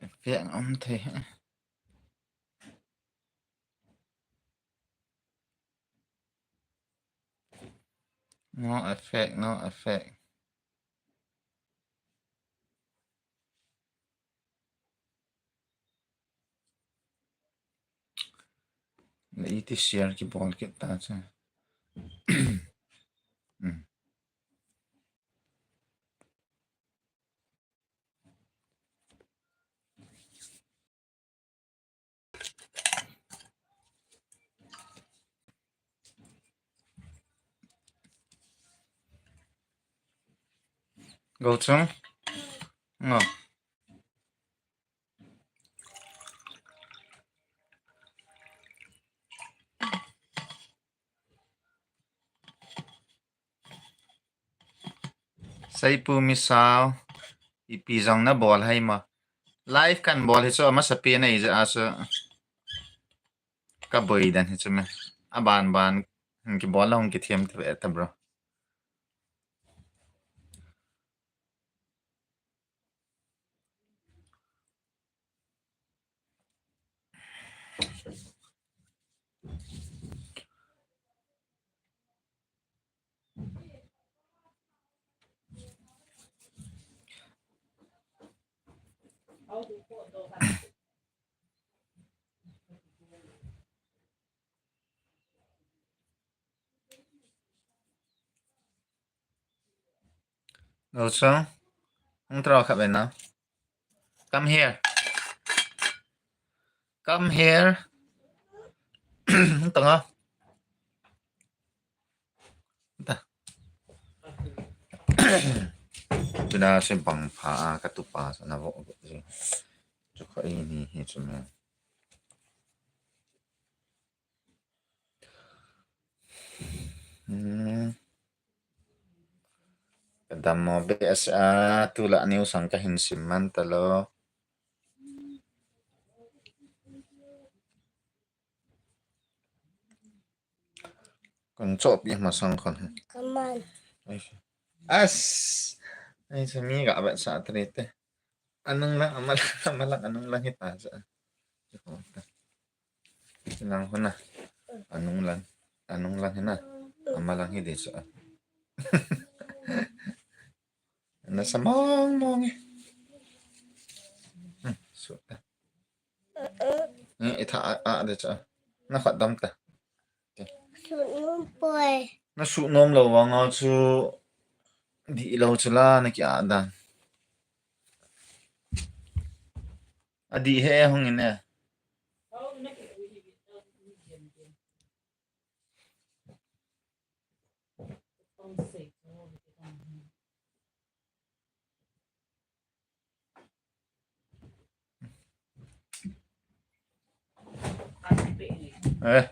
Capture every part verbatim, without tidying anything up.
Effect um thei. No effect, no effect. Na iti share kibol kit ta cha. Hmm. Go chung. Ngo. Seipu Misao, ipi jong na bol hai ma. Live kan bol hi chu amasa pen ahi jeh a chu ka boi dan hi chu me. Aban ban hin kibol la hung kithem ta ve ta bro. Lo chung. Hung tro khat ve na. Come here. Come here. Tanga. Ta. Tuna se bang pha a ka tupa sa na vo. Chu kha ini hi chu me. Hmm. Ka dammo behseh a, tulai news sang ka hin sim man talou. Kon chopi masang kon. Come on. Ai. As. Ai, sa mi ga behseh a trete. Anung lang, ama lang, ama lang, anung lang hita sa. Lang huna. Anung lang, anung lang hina. Ama lang hidi sa. Na sa mong mong eh. Hmm, so ta. Eh, itha a, a, de sa. Na khat dam ta. Sut nom poi. Na sut nom lou vang a chu dih lou chu la na ki a dan. A dih he hung in e. Eh.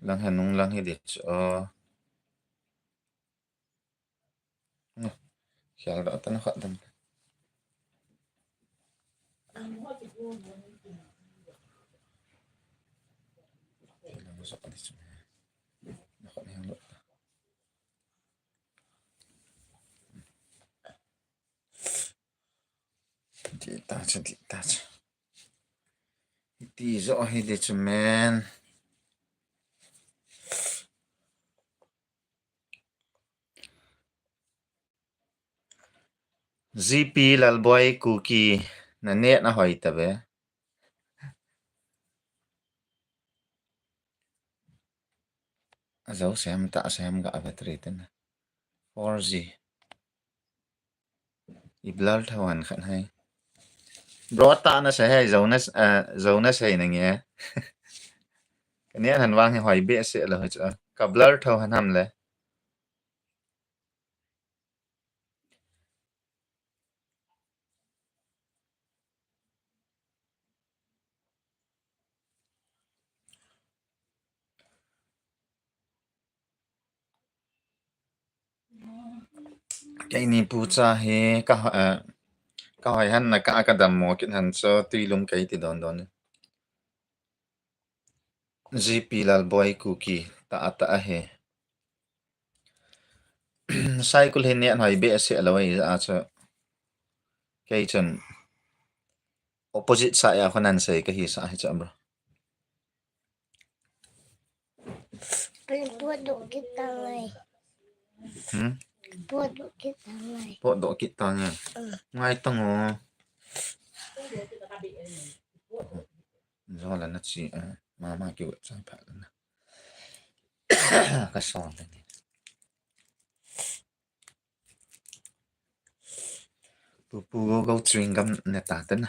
Lang hanung lang hi di chu. Khial da ta na khat dam. Dih ta chu, dih ta chu. Hiti joh hi di chu men. G P Lalboi Kuki, na net na hoi ta ve. A jo sem ta sem ga battery te na. Four G. I blur tho han khat hai. Bro ta na se hai, jo na, eh, jo na se na nge. Ka net han vang hi hoi behseh lou hi chu. Ka blur tho han ham le. Keini pu cha hi ka, eh, ka hoi han na ka, ka dammo kit han chu tui lum kei ti don don. G P Lalboi Kuki ta ata ahi. Cycle hi net hoi behseh lou ahi a chu. Kei chun opposite side a khonan sei kahi sa hi chu bro. Potdoh kit tange. Hmm? Potdoh kit tange. Potdoh kit tange. Hmm. Ngai tang o. Zo la na chi, eh, mama ki wet chang pha la na. Ka song ta ni. Pupu Gogo chewing gum ne ta ta na.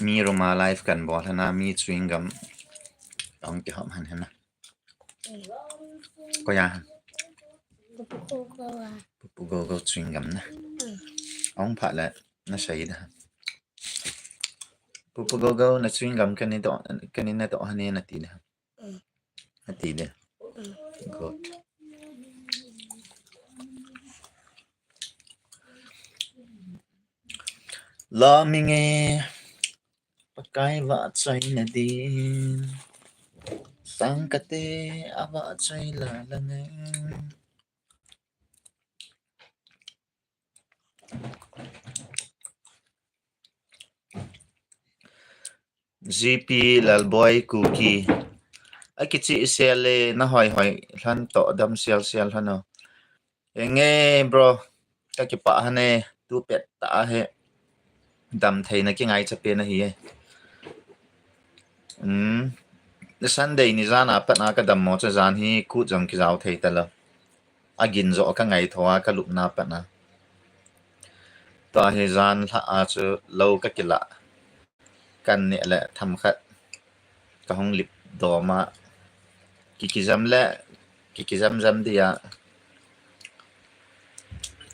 Mi room a live kan bol hena, mi chewing gum ong kihom han hena. Ko ya. Pupu Gogo a. Pupu Gogo chewing gum na. Mm. Ong pha le na sei da. Pupu Gogo na chewing gum kani do, kani na do hane na ti da. Mm. Ati de. Mm. Good. La minge Pakai vahchoina din. Sangkate avahchoi la la nge. G P Lalboi Kuki. Akichi isel le na hoi hoi lhan to dam sel sel lhan o. Enge bro. Kakipah hane tu pet ta he. Dam theina kingai cha pe na hi e. Hmm. Sunday ni jan a pat na ka dammo cha jan hi kut jong kijao thei ta lo. Agin jo ka ngaitho a ka lupna pat na. Tua hi jan lha a chu lo ka kila. Kan neh le tham khat ka hung lip dom a. Kikijam le, kikijam jam dia.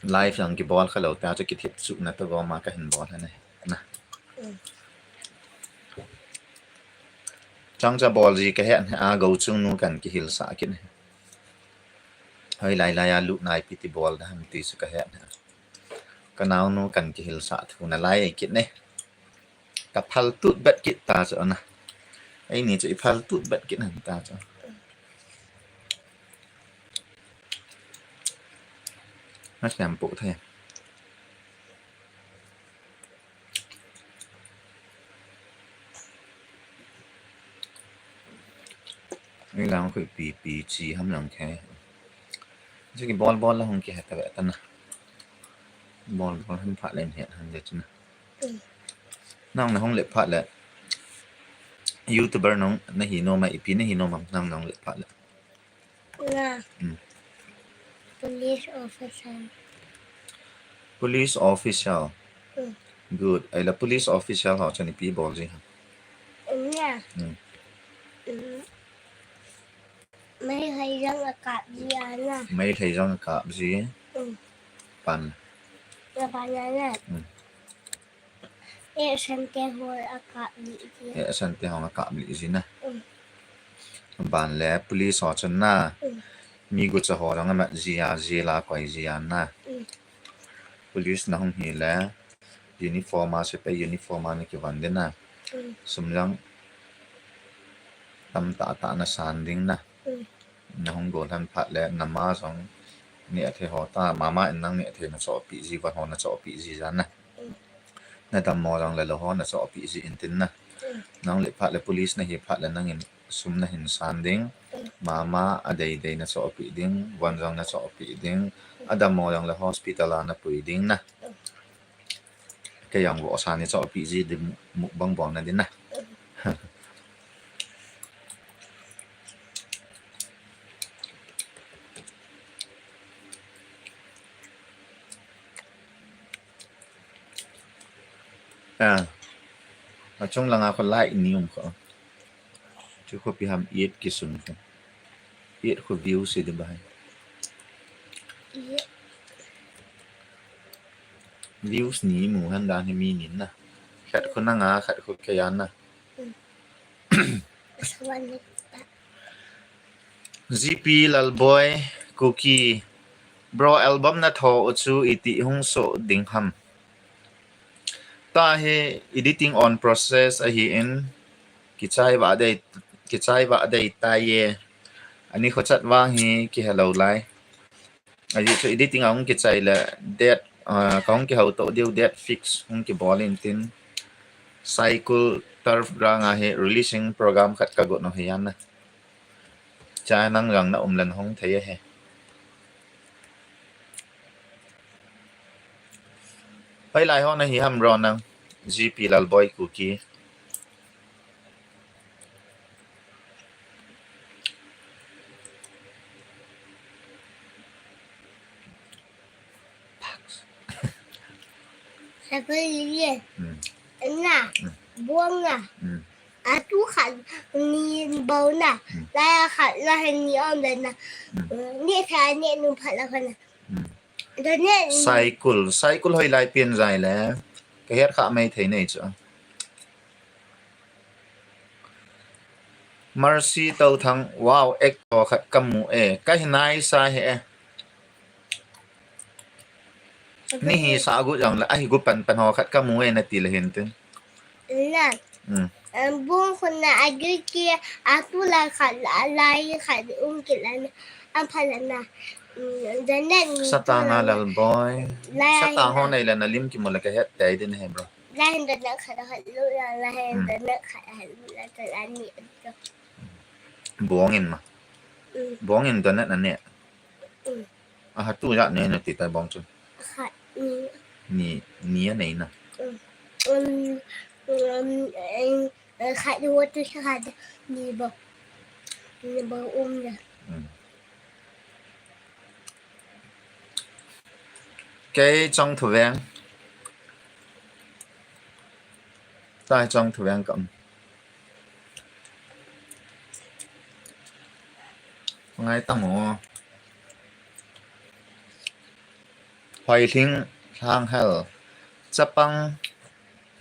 Live jong kibol kha lo ta chu kithip chu na to gom a ka hin bol hane. Na. Mm. Chang cha bol ji ka he a go chung nu kan kihilsa kit ne. Hoi lai lai a lu nai pi ti bol da ham ti chu ka he a. Ka nau nu kan kihilsa thu na lai kit ne. Ka phal tut bet kit ta chu na. Ei ni chu i phal tut bet kit han ta chu. Na siam pu thei. Ei lang khui pi pi chi ham lang khe. Jiki bol bol la hung ki heta ve ta na. Bol bol han pha len het han de chu na. Mm. Nang na hung le pha le. YouTuber nong na hi nom a ipi na hi nom a nang nong le pha le. Na. Mm. Police officer. Police officer. Mm. Good. Ai la police officer ho chan ipi bol ji ha. Mm, ya. Mm. Mm. Meilhei jong akap ji a na. Meilhei jong akap ji. Mm. Pan. Na pan na na. Mm. Eh, sante ho akap ji ji. Eh, sante ho akap ji ji na. Mm. Ban le police ho chun na. Mm. Mi gucha ho jong amat ji a, ji la koi ji a na. Mm. Police na hung hi le. Uniform a, sepai uniform a na kivon ding na. Mm. Sum jong tam tah tah na san ding na. Mm. Na hung gol han phat le, na ma jong neh thei ho ta, mama in nang neh thei na chohpeh ji, van ho na chohpeh ji jan na. Mm. Na dammo jong le lou ho na chohpeh ji in tin na. Mm. Nang le phat le police na hi phat le nang in sum na hin san ding. Mm. Mama a dei dei na chohpeh ding, van jong na chohpeh ding. Mm. A dammo jong le hospital a na pui ding na. Mm. Kei jong vohsa ni chohpeh ji ding mukbang bol na ding na. Ah. Achung langa kho like ni um kho. Chu kho ipi ham eight kisun kho. Eight kho view si de bai. Eight. Views ni mu hen dan hi mi nin na. Khat khu nanga, khat khu keiya na. Swan ni ta. G P Lalboi, Kuki. Bro, album na tho u chu iti hung so ding ham. Tua hi editing on process ahi in, kichai va dei, kichai va dei tai e. Ani kho chat vang hi kihelou lai. Ahi chu editing a hung kichai le date, ah, ka hung kihou to diu date fix hung kibol in tin. Saikul Turf Ground a hi releasing program khat ka got no hi yan na. Cha nang jang na um len hung thei e he. Hoilai ho na hi ham ro nang, G P Lalboi Kuki. Sakali ye. Hmm. Na. Hmm. Buang na. Hmm. Atu khat ni bou na. Hmm. Lai khat la hen ni om le na. Hmm. Ni kha ni nu phat la kha na. Hmm. Donet. Saikul. Saikul hoilai pen jai le. Ka het kha mai thei nei chu. Mercy Touthang, wow, ek to khat ka mu e. Ka hi nai sa he e. Ni hi sa gu jang le, ahi gu pan pan ho khat ka mu e na ti le hin tin. Na. Hmm. Em, bung khun na agi ki atu la khat la, lai khat um ki la na. Am pha la na. Hmm, donet ni Sata to na la. Lalboi. Lai Sata na. Ho nei le na lim ki mu le ka het tai din he bro. Lai hin donet khat khat lu la, lai hin Hmm. Donet khat khat lu la, ta la ni to. Bong in ma. Hmm. Bong in donet na ne. Hmm. Aha, tu ja ne na ti tai bong chu. Khat ni. Ni, ni a nei na. Hmm. Um, um, eh, eh, khat ni wo tu khat ni bou. Ni bou um ya. Hmm. Kei Chongthu Veng. Tai Chongthu Veng kam. Ngai tang o. Hoilhing Lhanghel. Chapang,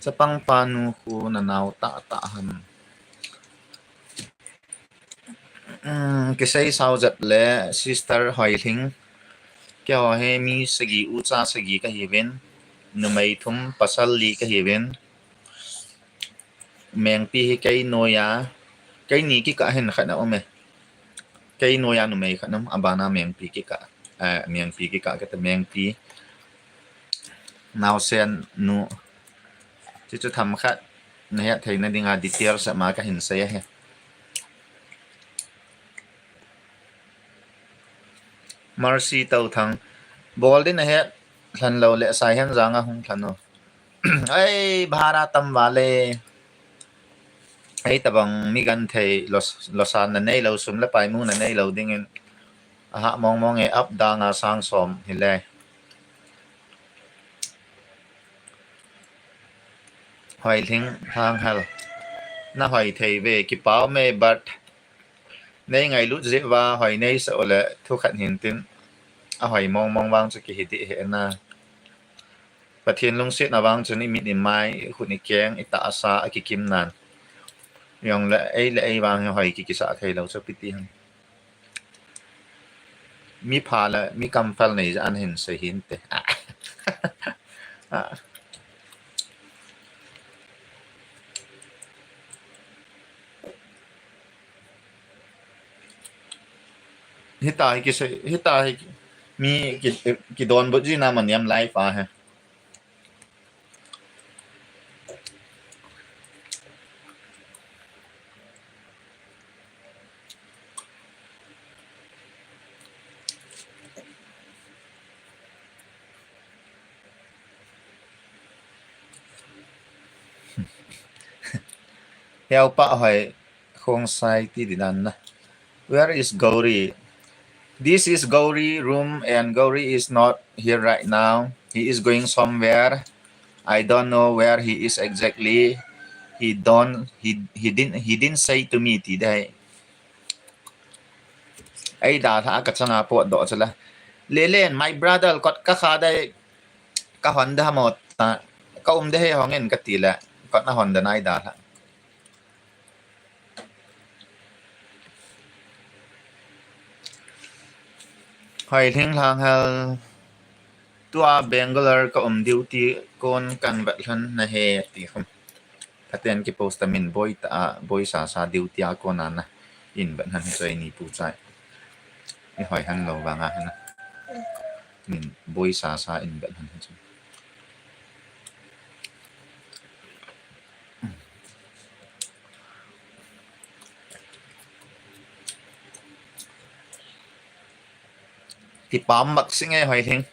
chapang pa nu khu na nao ta ta ham. Um, kisei sao jep le sister Hoilhing. Keiho hi mi sagi, ucha sagi ka hiuvin. Numei thum pasal li ka hiuvin. Mengpi hi kei noiya, keini kikah hin khat na um e. Kei noiya numei khat na um, abana Mengpi kikah, eh, Mengpi kikah kati Mengpi. Naosen nu. Chuchu themkhat na het theina dinga details a ma ka hin sei ahi. Mercy Touthang. Bol din a het lhan lou le Saihenjang a hung lhan o. Ai, bhara tam vale. Ei tabang mi genthei los-, losan na neilou, sum le pai mu na neilou dingin. Aha mong mong e, up dang a sang som hile. Hoilhing Lhanghel. Na hoi thei ve, kipa um e, but nei ngailut jeh uva hoi nei sa ule thu khat hin tin. A hoi mong mong vang chu kihi dih he na. Pathen lungsetna vang chun i mit i mai, i khut i keng, i tahsa, a kikim nan. Jong le ei le ei vang hi hoi ki kisah thei lou chu piti ham. Mi pha le mi kamphal nei ja an hin sei hin te. Hita hi kisei, hita hi mi ki, kidonbut jina maniam live a he. Hiau pa hoi khong sai ti di dan na. Where is Gauri? This is Gauri room and Gauri is not here right now. He is going somewhere. I don't know where he is exactly. He don't, he, he didn't, he didn't say to me ti dai. Ei da tha ka changa pot do chala. Lelen, my brother, kot ka kha dai. Ka hon da mo ta, ka um da he hong in ka ti le, ka na hon da nai da la. Hoi Hling Lhanghel, tua Bangalore ka um duty kon kan vet lhon na he ti khum. Phaten ki post tamin boi ta, boi sa sa duty a kon ana in vet han choi ni pu chai. Ni hoi han lo vang a hana. Min boi sa sa in vet han choi. Kipa um mak sik nge Hoi Hling.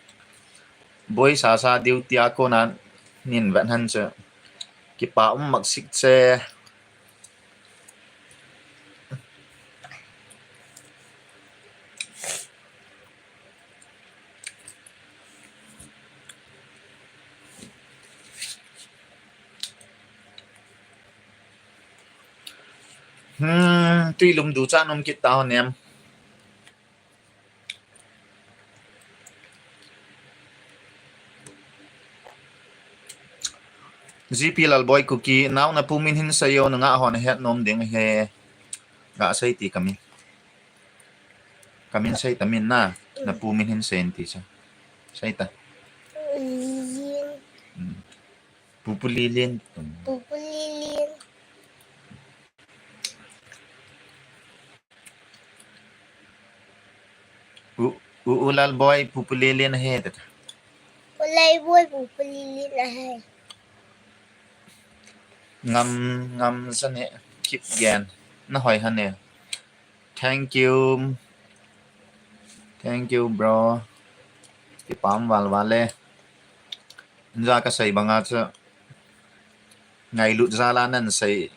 Boi sa sa duty a kon ana in vet han chu. Kipa um mak sik che. Hmm, tui lum du cha nom kit ta hon em. G P Lalboi Kuki, nau na pu min hin sei o, na nga hon het nom ding he. Ga sei ti kamin. Kamin sei tamin na, na pu min hin sei ti cha. Sei ta. Lin. Hmm. Pupu Lilin. Pupu Lilin. U, u, u Lalboi Pupu Lilin he ta. U Lalboi Pupu Lilin he. Ngam, ngam sa ne, keep gen. Na hoi han ne. Thank you. Thank you, bro. Kipa um val val e. Ja ka sei banga chu. Ngailut jal a nan sei.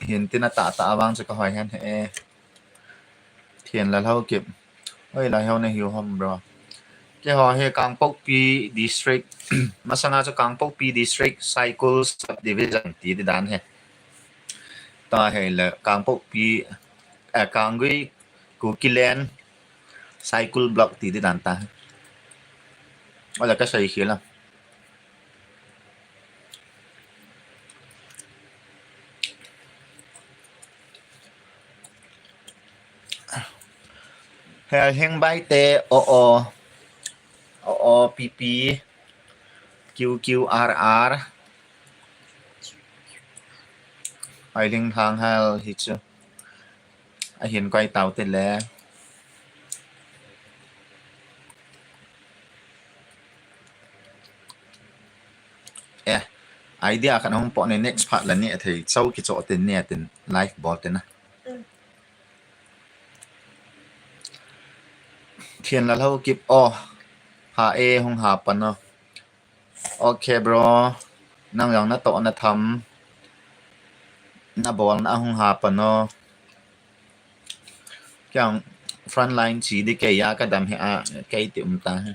Hin tina ta ta vang chu ka hoi han he. Thienlal Haokip. Oi, lai ho na hiu hom, bro. Keiho hi Kangpokpi District. Masanga chu Kangpokpi District, Saikul Subdivision ti di dan he. Ta he le Kangpokpi, eh, Kanggui, Kukiland, Saikul Block ti di dan ta. Ola ka sei khel a. Hel Hing Baite, O O, O O P P, Q Q R R. Hoi Hling Lhanghel hi chu. Ahin koi tau te le. Eh, idea khat hung po ne, next part la ne thei chau kicho te ne tin live bol te na. Mm. Thienlal Haokip o. Ha e hung ha pan o. Ok, bro. Nang jong na toh na tham. Na bol na hung ha pan o. Kei jong frontline chi di kei a ka dam hi a, kei ti um ta hi.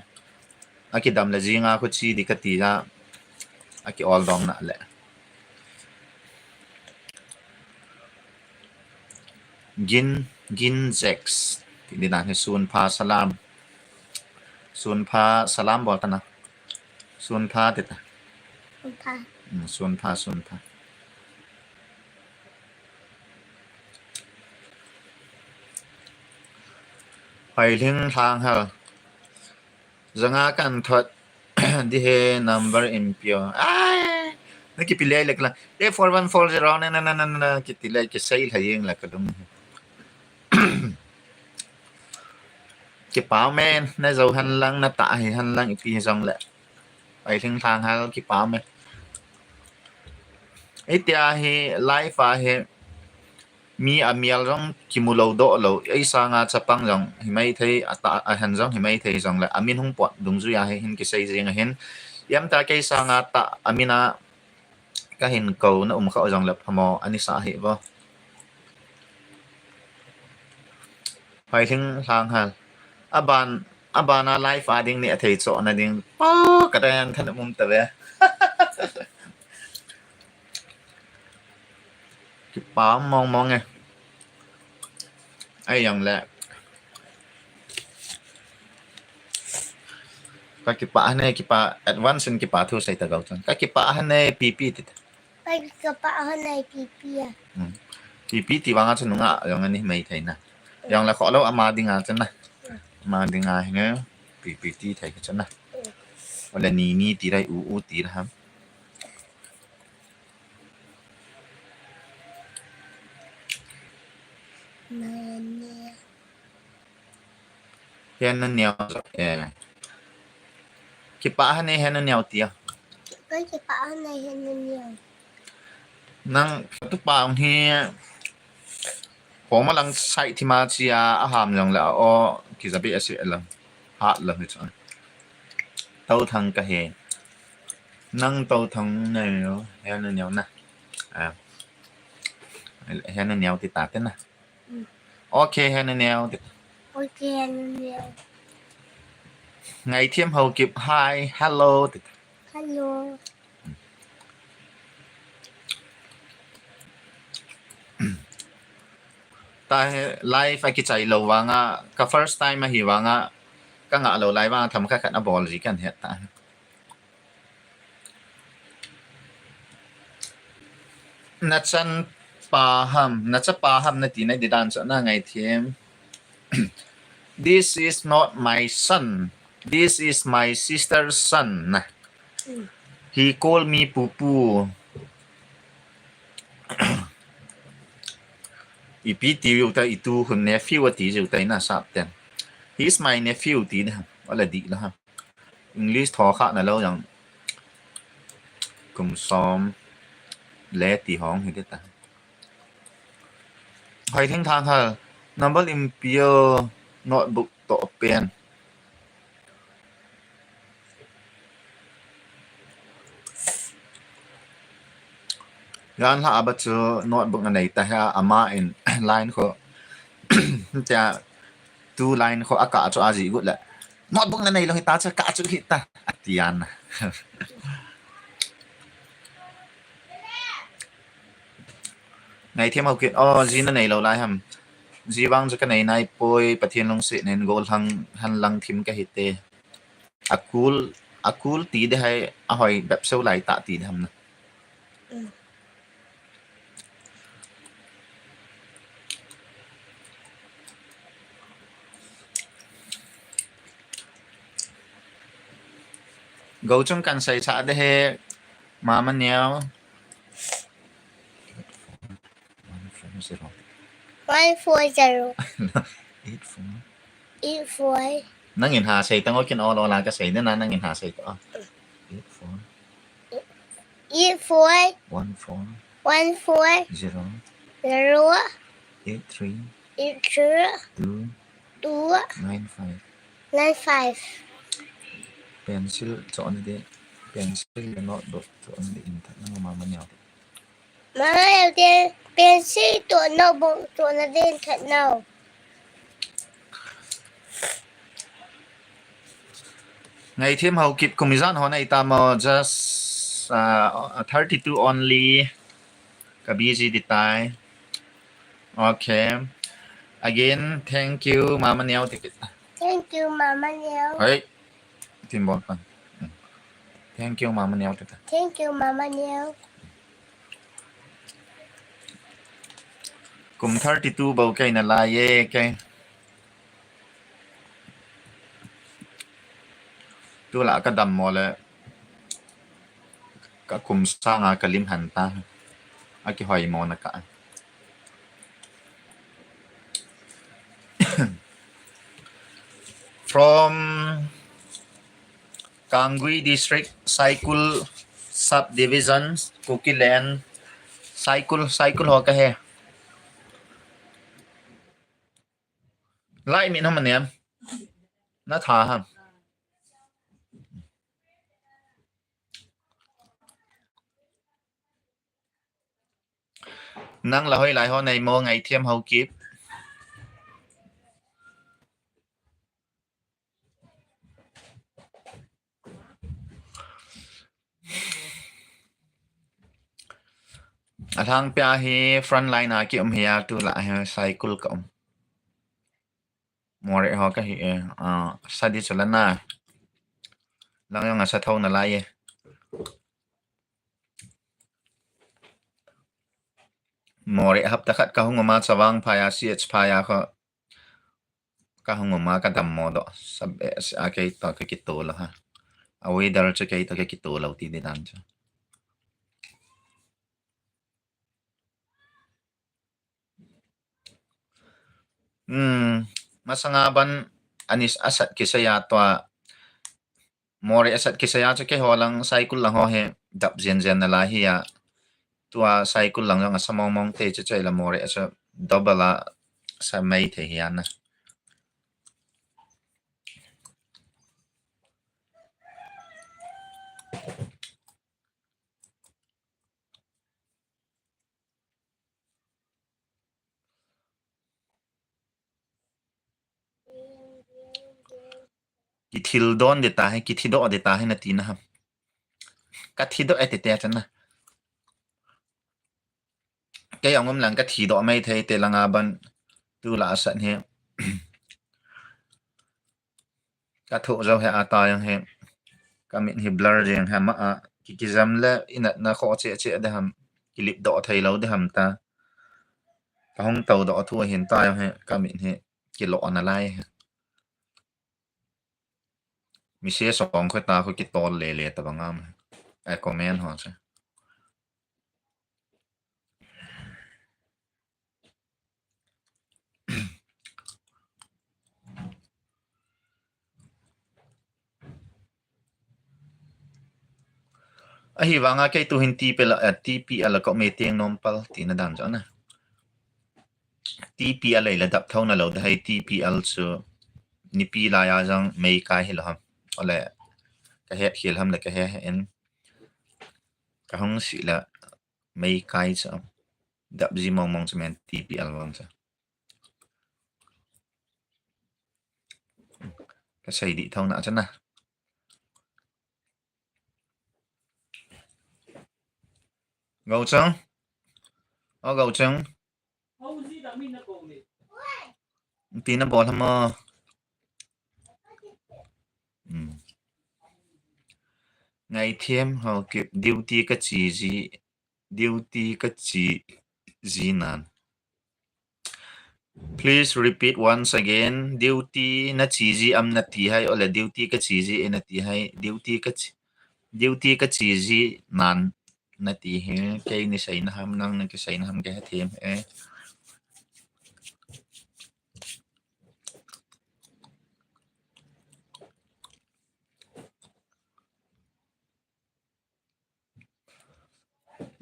A kidam le jing a khu chi di ka ti a. A ki ol dom na le. Gin, Gin Jex. Ti di na hi sun pha salam. Sun pha salam bol ta na. Sun pha ti ta. Sun pha. Hmm, sun pha, sun pha. Hoi Hling Lhanghel. Janga kan thot di he number in pio. Ai, na kipi le lek la. E four one four zero na na na na na kiti le kisei la yeng la ka lung. Kipa me, na jo han lang, na ta hi han lang ipi jong le. Hoi Hling Lhanghel kipa me. Itia hi live a hi mi a mial jong kimu lo doh lo. Ei sanga chapang jong hi mai thei, a ta, a han jong hi mai thei jong le. A min hung pot dungjui a hi hin kisei jing a hin. Yam ta kei sanga ta a min a ka hin ko na um kha jong le phamo ani sa hi bo. Hoi Hling Lhanghel. Aban, aban a live a ding ni a thei cho na ding. Pa ka dang than um ta ve. Kipa mong mong e. Ai jong le. Ka kipah hane, kipah, advance in kipah thu sei ta Gauchang. Ka kipah hane, Pipi ti ta. Ka kipah hane, Pipi a. Hmm. Pipi ti vanga chu nungah jong ani mai thei na. Jong la kho lo ama dinga chu na. Ama dinga hinge, Pipi ti thei chu na. Wala Nini ti rai, U U ti ra ham. Nani. Hena Neo, eh. Kipah hane Hena Neo tia. Ka kipah hane Hena Neo. Nang tu pa hi. Homa lang sai thima chia aham jong la o kijabi ase lang. Hat lang hi chun. Tau thang ka he. Nang tau thang ne yo. Hena Neo na. Ah. Hena Neo ti ta te na. Okay, Hena Neo. Okay, Hena Neo. Ngaithiam Haokip, hi, hello. Hello. Ta he live a kichai lou vanga, ka first time ahi vanga, ka ngah lou lai vanga themkhat khat abol ji kan he ta. Na chan pa ham, na cha pa ham na ti na di dan cha na Ngaithiam. This is not my son. This is my sister's son. He called me Pupu. Ipi ti u ta itu hun nephew ti u ta ina sap ten. He is my nephew ti da. Wala di la ha. English tho kha na lo jang. Kum som le ti hong hi ta. Hoi thing thang hal. Number in pio notebook to pen. Yan la aba chu notebook na nei ta ha ama in line kho. Tia two line kho aka chu aji gut le. Notebook na nei lo hi ta chu ka chu hi ta. Atian. Ngaithiam Haokip, oh, ji na nei lo lai ham. Ji vang chu ka nei nai poi, Pathen lungset nen gollhang han lang thim ka hi te. Akul, akul ti de hai, ahoi bep sou lai ta ti de ham na. Gauchang kan sei cha de he, Mama Neo. One four zero. One four zero. Eight four. Eight four. Nangin ha sei tang o kin o lo la ka sei na nangin ha sei ta. Eight four. Eight four. One four. One four. Zero. Zero. Eight three. Eight three. Two. Two. Nine five. Nine five. Pencil cho na de. Pencil notebook cho na de in ta na Mama Neo. Mama Neo te, pencil to notebook to na din khat nau. Ngaithiam Haokip kum ijat ho na ita mo, just, uh, thirty-two only. Ka busy di tai. Okay. Again, thank you, Mama Neo. Thank you, Mama Neo. Hey. Tin bol pan. Thank you, Mama Neo tita. Thank you, Mama Neo. Kum thirty-two bou kei na lai e kei. Tu la ka dam mo le. Ka kum sanga ka lim han ta. A kihoi mo na ka. From Kangui District, Saikul Subdivision, Kukiland, Saikul, Saikul ho ka he. Lai min ham aniam. Na tha ham. Nang la hoi lai ho nei mo Ngaithiam Haokip. Alhangpia hi front line a ki um hi a tu la hi Saikul ka um. More ho ka hi e, ah, study chu la na. Lang jong asa thou nalai e. Moreh hapta khat kahung um a, Chavang phai a, C H phai a kho kahung um a, kadammo doh. Sab, eh, a kei toh kakitoh lou ha. A weather chu kei toh kakitoh lou ti di dan chu. Hmm, masanga ban anis asat kisei a tua, Moreh asat kisei a chu keiho lang Saikul lang ho hi dap jen jen nalai hi a. Tua Saikul lang jong asa mong mong te chu chai la Moreh chu double asa mai thei hi a na. Kithil don ding tahi, kithi doh ding tahi nati na ham. Kathi doh e tete chana. Kei jong um lang kathi doh mai thei te langa ban tu la asan hi. Kathoh jou hi ata jong hi. Kamit hi blur jeng hi ma a. Ki, kijam le inatna kho che che de ham. Kilip doh thei lou de ham ta. Kahung tou doh thu hin ta jong hi. Kamit hi kilo nalai hi. Message song kho ta kho kitol le le ta bang am. Ai comment ho se. Ahivanga kei tu hin T P L, eh, T P L ko me tieng nom pal tina dan chu na. T P L ei la dap thou na lou de hai T P L chu nipi lai a jong meikai hi lou ham. Ole kahet khel ham le kahe he in. Kahung sei la meikai chu dap ji mong mong chu men T P L vang chu. Kasei dih thou na chu na. Gauchang. O Gauchang. Tina bol ham o. Hmm. Ngaithem Haokip, duty kache ji, duty kache ji nan. Please repeat once again. Duty nache ji am nati hai, ole duty kache ji e nati hai. Duty kache, duty kache ji nan nati hi. Kei nei sei na ham, nang nei sei na ham kahe them e.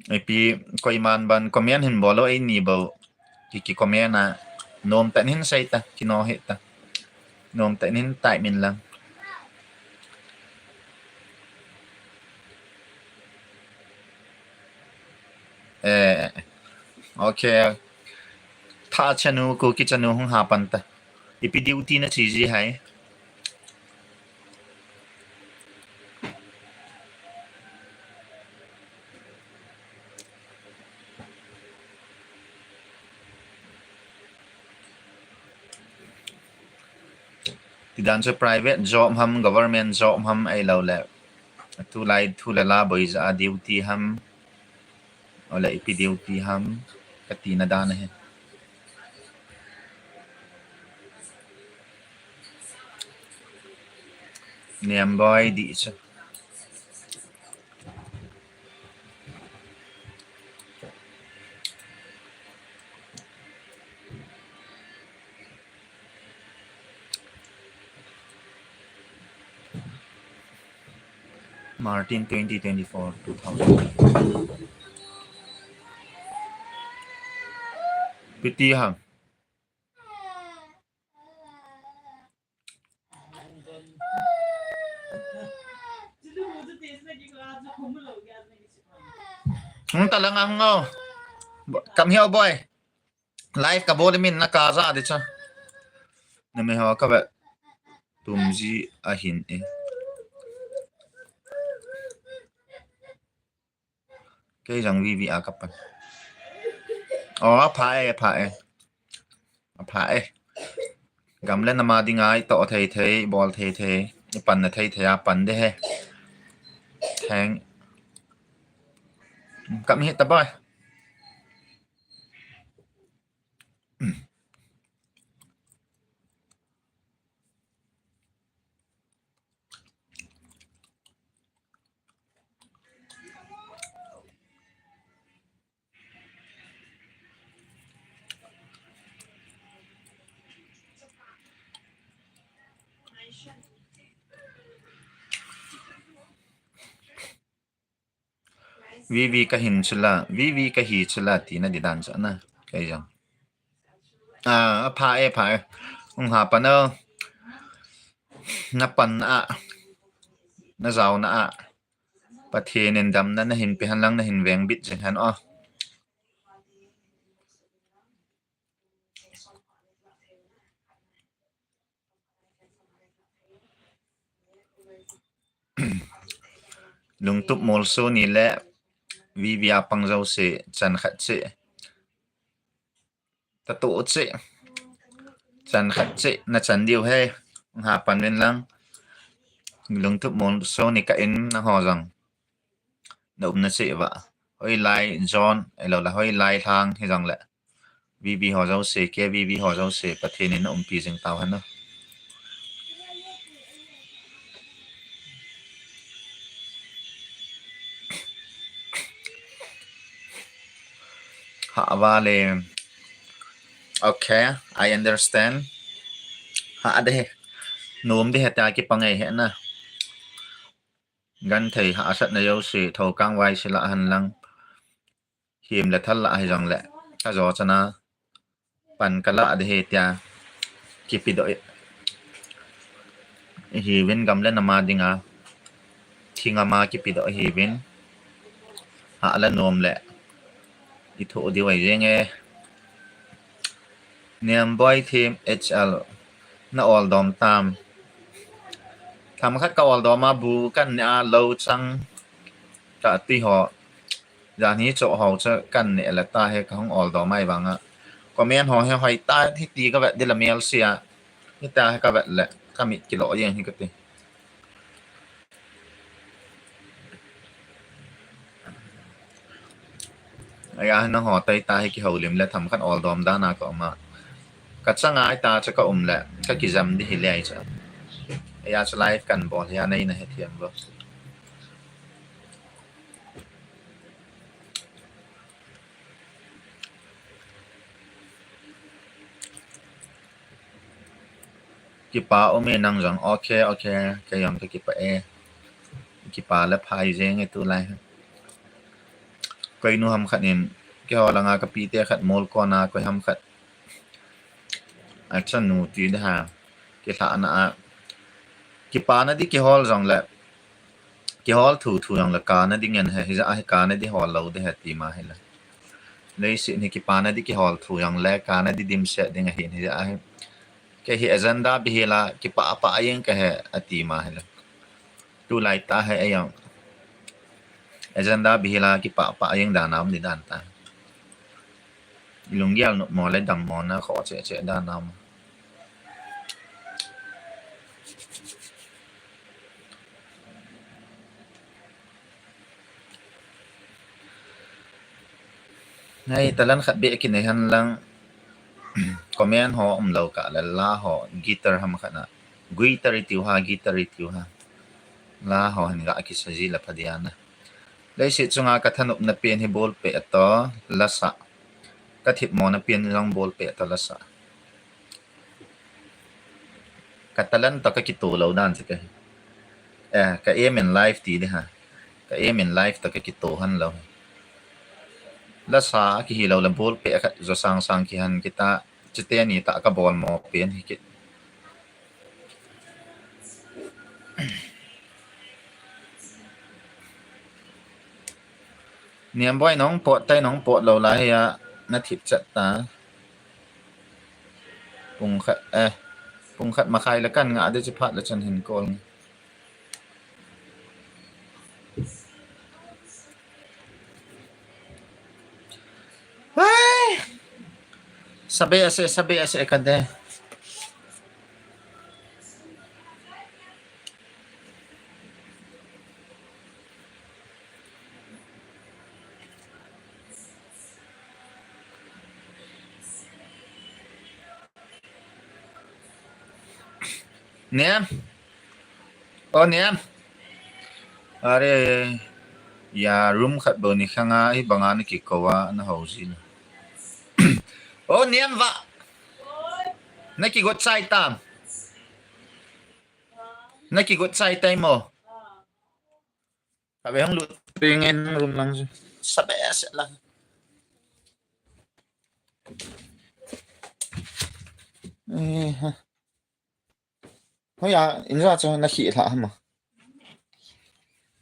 Ipi koiman ban comment hin bol o, eini bou ki, ki comment a nom tah in hin sei ta, kino hih ta. Nom tah in hin type in lang. Eh, okay. Tha chanu, Kuki chanu hung ha pan ta. Ipi duty nache ji hai. Tidan chu private job ham, government job ham, ahilou le tulai thu le la boi ja a duty ham. Ole ipi duty ham, kati na dan ahi. Niam boi di chu. Martin twenty twenty-four, two thousand. Piti ha. Hung ta lang a hung o. Come here, boy. Live kabol min na kaja di cha. Na me ho ka ve. Tum ji ahin e. Kei jang vivi a kapan. O, apha e, apha e. Apha e. Gam le nam a dinga itoh thei thei, bol thei thei, ipan na thei thei a pan de he. Thank. Kap hita boi. Vivi kahin chula, Vivi kahi chula tina di dan cha na. Kei jong. Ah, apha e, apha e. Hung ha pan o. Na pan a. Na jaona a. Pathen in damna nahin pe hen lang nahin vengbit jing hen o. Lungtup Molsoni le Vivi a pang jouse chan khat cheh. Tatu cheh. Chan khat cheh na chan diu he. Hung ha pan uvin lang. Lungtup Molsoni ka in na ho jong. Na umna cheh uva. Hoilai John, ahilou le hoilai Lhang hi jong le. Vivi ho jouse, K Vivi ho jouse, Pathen in na umpi jing tau hen o. Ha vale. Okay, I understand. Ha de. Nom de he ta kipang e he na. Genthei hahsatna jouse, thokang vai se lah hen lang. Him le thal lah hi jong le. Ka jo chana. Pan ka lah de he tia. Kipedoh. Hi vin gam le nam a dinga. Thing ama kipedoh hi vin. Ha la nom le. I tho di vai jeng e. Niamboi Thim H L. Na oldom tam. Themkhat ka oldom a bu kan ne a lo chang ka ti ho. Jan hi cho ho cha kan ne la ta he ka hung oldom ai vang a. Comment ho he hoi ta hi ti ka vet di la mial sia. Hi ta he ka vet le ka mit kilo jeng hi ka ti. Aya, nangho tai ta hi kihoulim le themkhat oldom dan a ka um a. Ka chang a ita cha ka um le, ka kijam di hi le ai cha. Aya cha live kan bol hi a nei na he thiam bo. Kipa um e nang jong. Okay, okay. Kei jong ka kipa e. Kipa le phai jeng e tulai. Koi nu ham khat in, keiho langa ka pite khat mol kona, koi ham khat. Acha nu ti de ha. Kilhahna a. Kipana di kihol jong le. Kihol thu thu jong le kana di ngen he, hija hi kana di hol lou de he ti ma hi le. Leiset hi kipana di kihol thu jong le kana di dimset ding ahin hija hi. Kei hi agenda bihela kipa pa jeng ka he ati ma hi le. Tulai ta he a jong. Agenda bihela kipa pa jeng dan a um di dan ta. Lunggel nopmo le dammo na kho che che dan a um. Nei, talent khat beh kinei hen lang. Comment ho umlou kah le la ho, guitar ham khat na. Guitar i tiu ha, guitar i tiu ha. La ho hin ga kisa ji la pha dia na. Leiset chunga ka thanopna pen hi bol peh to, la sa. Ka thipmo na pen jong bol peh to, la sa. Ka talent to ka kito lou dan chu ka hi. Eh, ka aim in life ti di ha. Ka aim in life to ka kito han lou. La sa kihi lou la bol peh khat jo sang sang kihan kita, chite ni ta ka bol mo pen hi kit. Niamboi nong pot tai nong pot lou lai hi a na thip chat ta. Pung khat, eh, pung khat makhai la kan nga de chi phat la chan hin kol. Hai. Sabe ase, sabe ase kan de. Nem. O Nem. Are, ya room khat bou ni khanga, hibanga nakikou a, nahou jin. O Nem va. Nakigot chai tam. Nakigot chai tai mo. Kabe hung lut ring in room lang chu. Sabe se lang. Eh, ha. Hoiya, inja chu nakhih lha hama.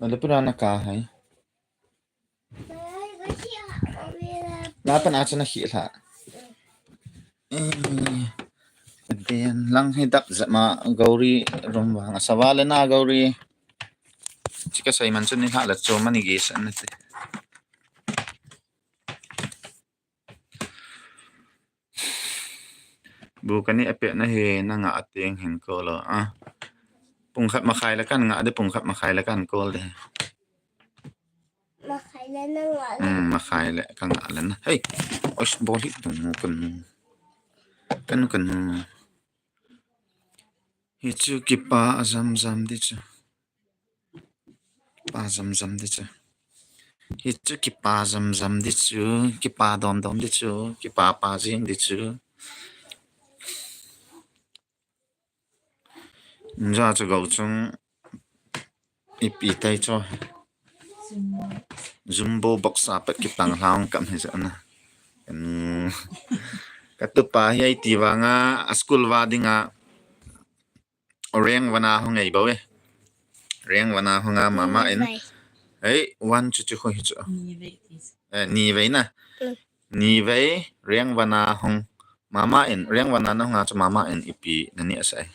Nalupura naka hai. Lapan a chu nakhih lha. Eh, den lang hi dap jep ma Gauri room vang asa va le na Gauri. Chika sai man chu ni lha la chu mani ge san na te. Bu kani a pet na he na nga a teng hin ko lo a. Pung khat makhai le kan nga de, pung khat makhai le kan ko de. Makhai le na nga le. Hmm, makhai le kan nga le na. Hey, os bol hi tung kan. Kan kan. Hi chu kipa a jam jam di chu. Pa jam jam di chu. Hi chu kipa jam jam di chu. Kipa dom dom di chu. Kipa pa jing di chu. Nja chu gou chung ipi tai chu. Jumbo box a pat kitang hlang kam hi chu na. Kan katupa hi ai ti vanga a school va dinga Reng vana hung ei bou e. Reng vana hung a mama in. Ni vei. Ei, one chu chu khu hi chu. Ni vei ti. Eh, ni vei na. Mm. Ni vei, reng vana hung. Mama in, reng vana na hung a chu mama in ipi na ni a sai.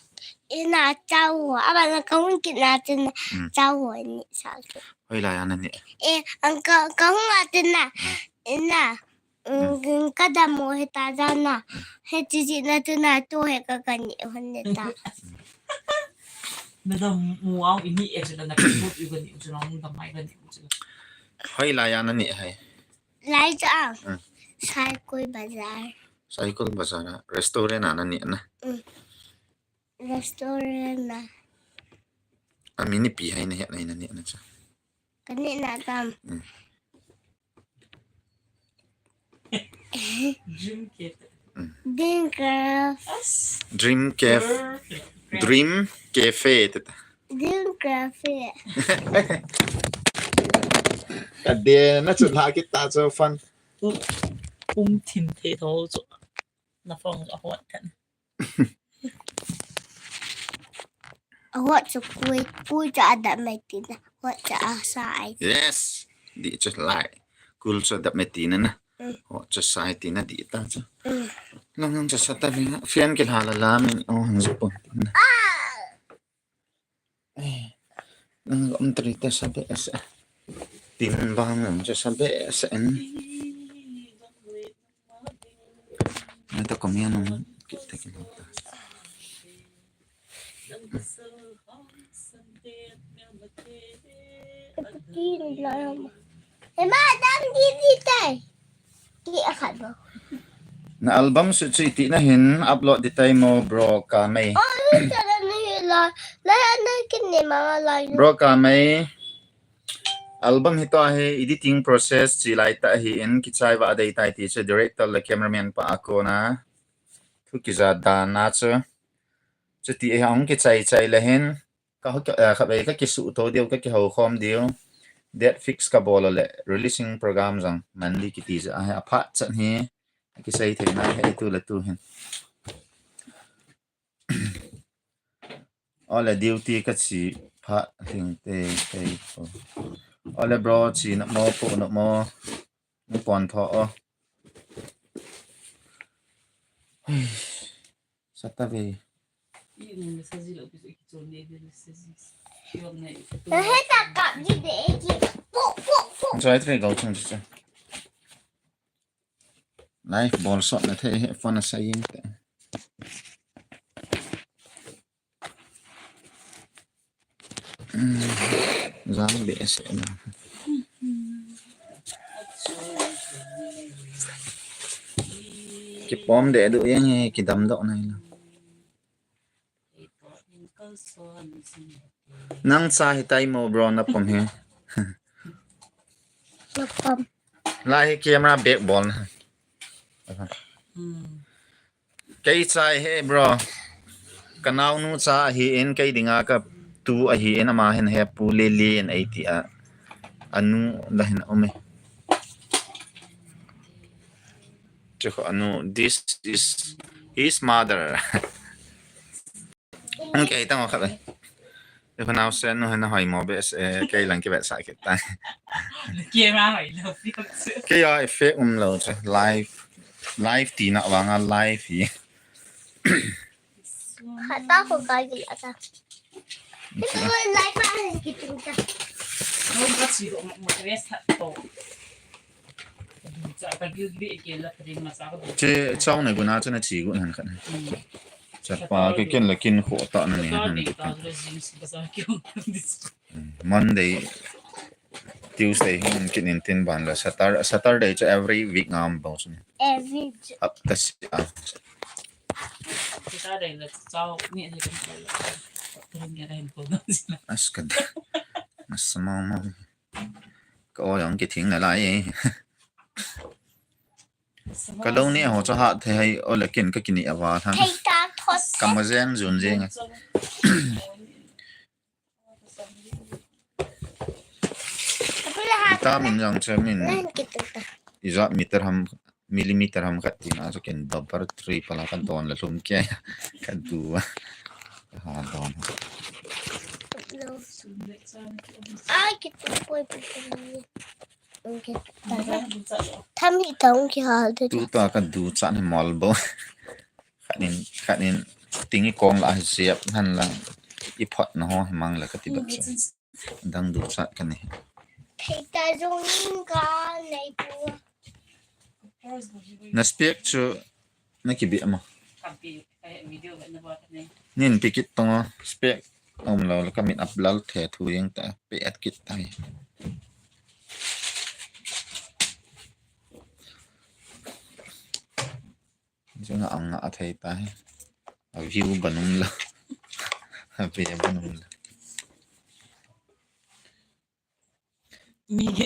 Ina chau, aba na ka hung kit na tin Mm. chau ni sa chu. Hoilai a na ni. Eh, an ka, ka hung a tin na. Mm. Ina. Mm, ka dam mo he ta da na. He chi chi na tu na tu he ka ka ni hon ne ta. Madam, mo au ini e chu la na ka tu u ka ni chu la dam mai ka ni chu la. Hoilai a na ni hai. Lai cha. Mm. Saikul Bazar. Saikul Bazar a restaurant a na ni na. Mm. Restaurant a. A min ipi hai na he na ni na cha. Ka ni na tam. Mm. Dream Cafe. Mm. Dream Cafe. Dream Cafe. Dream Cafe. Dream Cafe. Ka de na chu la kita chu fan. Um, um thin the tho chu. Na phong a hot kan. Hot chu kui, kui chu a dam mai ti na. Hot chu a sa ai. Yes. Di chu lai. Kul chu a dam mai ti na na. Mm. Hot chu sa ai ti na di ta chu. Mm. Lang lang chu sa ta vin. Fian ki la la la min. Oh, hang zu pon. Ah! Eh, nang om tri ta sa be sa. Tin bang nang cha sa be sa en. Nang ta kom yan nang kita kita ta. Tin bang. Ema dam di di tai. Ki a khat bou. Na album su chu iti na hin upload di tai mo bro Kamei. Oh, ni cha la ni la. La ya na kin ni ma la. Bro Kamei. Album hi to hi editing process chi lai ta hi in kichai va dei tai ti chu director le cameraman pa a kona. Thu kija dan na chu. Chuti hi hung kichai chai le hin. Ka, ka, eh, khatvei ka kisuh to diu, ka kihou khom diu. Date fix ka bol le releasing program jong man di kiti ja. Ahi, aphat chan hi, kisei thei na hi, tu le tu hin. Ole duty ka chi phat hing te, te ko. Ole bro chi na mo po na mo. Mo pon tho o. Sa ta ve. He ta kap di de ki. Pu, pu, pu. Chai tre gau chung chu. Live bol sot na the he phone a sa yin te. Jang behseh na. Kipom deh duh jeng e, kidam doh nai lo. Nang cha hitai mo bro, na pom hi. Na pom. Lai hi camera back bol na. Hmm. Kei cha hi bro. Ka naonu cha ahin, kei dinga ka tu ahin, ama hin hi Pu Lelen eiti a. Anu la hin um e. Chu kho anu, this is his mother. Ang kei tang khat le. Ikhonau sen nu hena hoi mo be, eh, kei lang kivetsah kit ta. Kei ma hoi lo, fiu chu. Kei a effect um lo chu. Live, live tina vanga live hi. Khata ko ka gil ata. Ito live pa han kitin ta. Hoi ba chi do mo, mo rest ha to. Che chau ne guna chana chi gu han khat. Chapa ke ken la kin kho ta na ni han. Monday, Tuesday hung kin in tin ban la Saturday, Saturday chu every week ngam bau chu ni. Every hapta si a. Saturday la chau ni he kan ko la. Rin ya ren ko na. As ka da. Mas mau mau. Ka o jong kithing nalai e. Ka lo ni ho cha ha thei hai o le kin ka kini awa than. Thei ta thos. Ka ma jeng jun jeng. Ta min jang che min. Ija meter ham, millimeter ham khat tina chu kin double triple a ka don la lum ke ka du a. Ha don. Ai, kitu poi poi. Tham hi tong ki hal de. Tu ta ka du chan hi mol bo. Khanin, khanin ting i kong la hi siap han lang i phot na ho hi mang la ka ti ba. Dang du chat ka ni. Thei ta jong in ka nei pu. Na spec chu na kibi ama. Nin pikit tongo spec om lo la ka min ablal the thu jeng ta pe at kit ta hi. Jeng a anga a thei ta hi. A view banum la. A view banum la. Mi ke.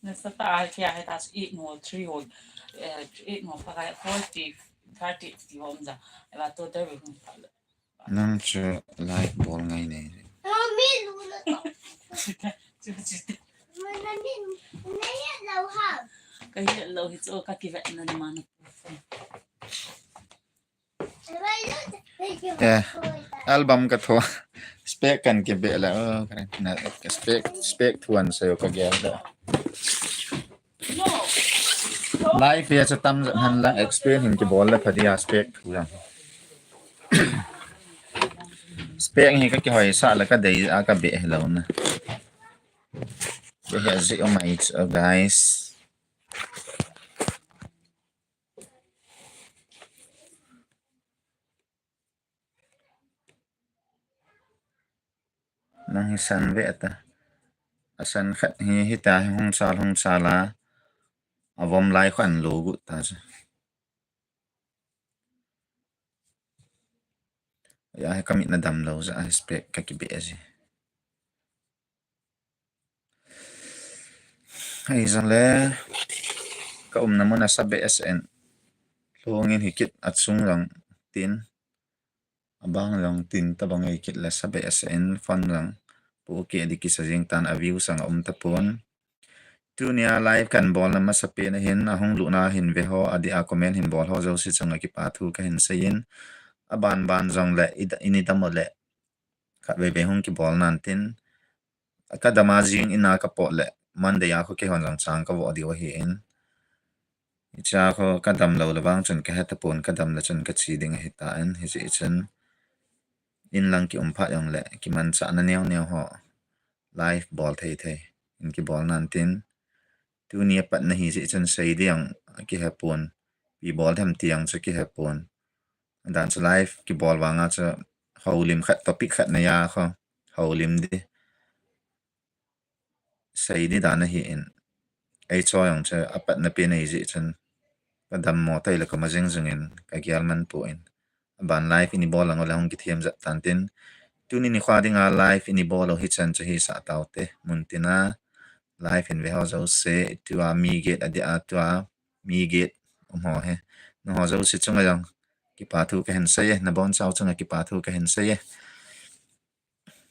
Nasa ta a kya hai ta eight no three ho, eh, eight no pa forty, thirty, fifty hom ja. Eva total we hum pa. Nang chu live bol ngai nei. Ka het lou hi chu ka kivet na ni mana. Eh, album ka tho. Spec kan kibe la. Oh, ka na spec, spec thuan sa yo ka gel da. Live ya cha tam han lang experience hin kibol la pha dia spec thu lang. Spec hi ka kihoi sa la ka dei a ka be hello na. Ke he zi o mai, guys. Nang hi san ve ta. A san khat hi, hita hi hung sal, hung sal a. A vom lai khan lo gu ta sa. Ya hi ka mit na dam lo sa, a spec ka kibe a si. Hei zong le, ka umna mun a sa be a sen. Lungin hi kit a chung lang tin. A bang lang tin ta bang ei kit la sa be a sen. Fan lang. Pu ke di kisa jing tan a view sang a um ta pun. Tunia live kan bol na masa pe na hin, a hung lu na hin ve ho, a di a comment hin bol ho, zo si chung a kipa thu ka hin sayin. A ban ban zong le, i da, i ni dam o le. Khat veve hung kibol nan tin. Ka dam a jing ina ka pot le. Monday a khu kihon zong chang ka vo diu ahi in. Icha khu ka dam lo le vang chun ka het a pun ka dam le chun ka chi ding ahi ta in. Hi si chun. In lang ki um pha yong le. Ki man cha na neo neo ho. Live bol thei thei. In kibol nan tin. Tuni a pat na hi si chun sei di ang ki he pun. Pi bol them ti ang chu ki he pun. Dan chu live kibol vanga chu holim khat, topic khat na ya kho. Holim di. Sei di dan ahi in. Ei cho yang chu a pat na pi na hi si chun. Ka dam mo tai le ka ma jing jing in ka gial man pu in. Ban live ini bol lang ole hung kithem jat tan tin. Tuni nikho dinga live ini bol u hichan chu hisah taute. Muntina live in ve ho jouse, tua mi get adia tua mi get um ho hi. Nangho jouse chunga jong kipa thu kahin sei e, nabonchau chunga kipa thu kahin sei e.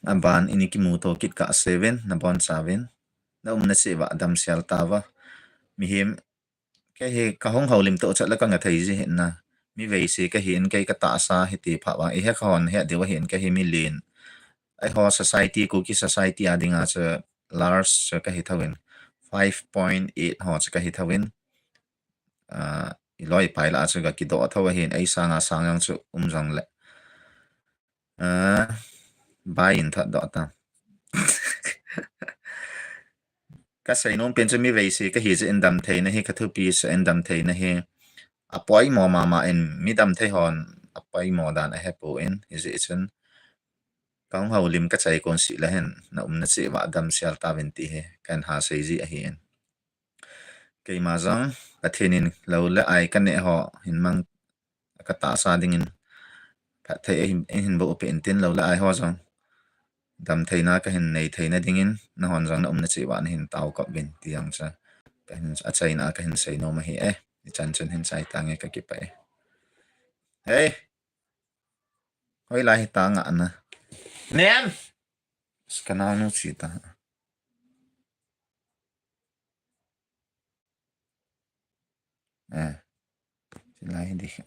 Aban ini kimuto kit kah seven, nabonchauvin. Na umna cheh uva damsel tauva. Mihem, kei hi kahung houlim toh chat le kanga thei ji hin na. Mi veise kahin, kei katahsa hiti pha vang. Ihe kahon he diu ahin, kei hi milen. Eiho society, Kuki society a dinga chu large chu kahi thouvin. Five point eight ho chu kahi thouvin. Ah, iloi pai lah chu kakidoh thou ahin, ei sanga sang jong chu um jongle. Ah, bai in thot doh ta. Kasei nom pen chu mi veise kahi chu in damtheina hi, kathupi chu in damtheina hi. Apoimo mama in mi damthei hon, apoimo dan ahepon, hijeh chun. Kahung houlim kachai kon sih le hin, na umna cheh uva damsel tauvin ti hi, kahin ha sei ji ahin. Keima jong, Pathen in lou le ai kaneh ho, hin mang katahsa dingin, phatthei ahin, ahin boh peh in tin lou le ai ho jong. Damtheina kahin nei theina dingin, nahon jong na umna cheh uva nahin taokop uvin ti jong chu. Kahin, achaina kahin sei nom ahi e, ichan chun hin chai tange kakipah e. Hei! Hoilai hita ngahna. Nem! Kanao nu chi ta. Eh. Hilai hi ding.